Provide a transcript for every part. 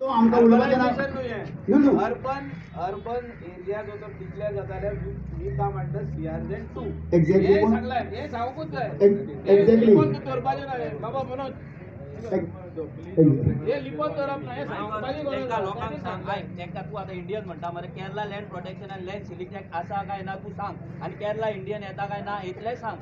तो आमकां उलोवपाचें ना. न्हू न्हू. अर्बन अर्बन एरिया जो तो डिक्लेअर जाता जाल्यार we come under CRZ 2. Exactly. हे सांगलां, हे सांगूकूच जाय. Exactly. लिपोवन दवरपाचें ना हें. बाबा मनोज, हे लिपोवन दवरप ना, हे सांगपाची गरज तेंका आसा. लोकांक सांग, आयक, तेंका तूं आतां इंडियन म्हणटा मरे. केरला लँड प्रोटेक्शन आनी लँड सिलिंग एक्ट आसा काय ना तूं सांग आनी केरला इंडियन येता काय ना इतलें सांग.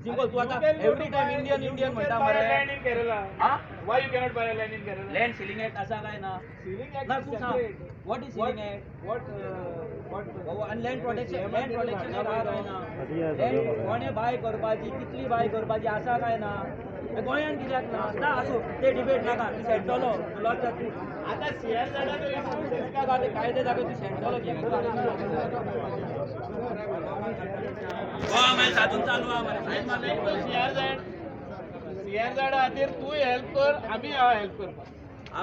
सिंपल. तूं आतां एवरी टायम इंडियन इंडियन म्हणटा मरे. Land in Kerala. हा. Why you cannot buy a land in Kerala? Land ceiling act आसा काय ना? Ceiling Act ना is तूं सांग. separate. What is ceiling act? What आनी लँड प्रोटेक्शन आहा काय ना? लँड कोणें बाय करपाची, कितली बाय करपाची, आसा काय ना? हे गोंयान कित्याक ना? ना, आसूं, ते डिबेट नाका. तूं शेणटलो, तूं लज जाता तूं. आता सीआरझेडाचो इशू डिस्कस आतां कायदे दाखय, तूं शेणटलो. गोवा मागीर साजून चालू आहा मरे, सायन मारले. सीआरझेड, सीआरझेडा खातीर तूं हेल्प कर, आमी हेल्प करपाक.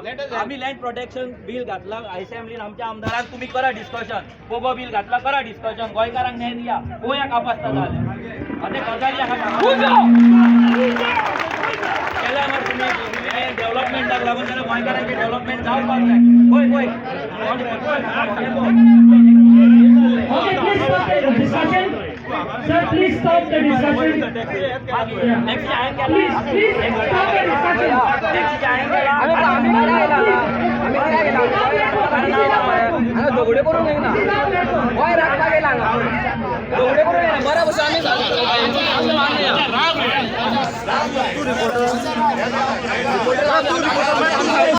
Let us help. आमी लँड प्रोटेक्शन बील घातला असेंब्लीन आमच्या आमदारांक. तुमी करा डिस्कशन. पोगो बील घातला, करा डिस्कशन. गोंयकारांक न्याय दिया. गोंया कापासता जाल्यार आतां गजाली हांगा केल्या मरे तुमी. डेव्हलपमेंटाक लागून जाल्यार गोंयकारांचें डेव्हलपमेंट जावपाक जाय. पळय पळय. Okay, please stop the discussion. Sir, please stop the discussion. Taxi हांवें केला. Please, please stop the discussion. टॅक्सीचे हांवें केला. झगडे करूंक येना, गोंय राखपाक येयला हांगा, झगडे करूंक येना. बरें बसून आमी.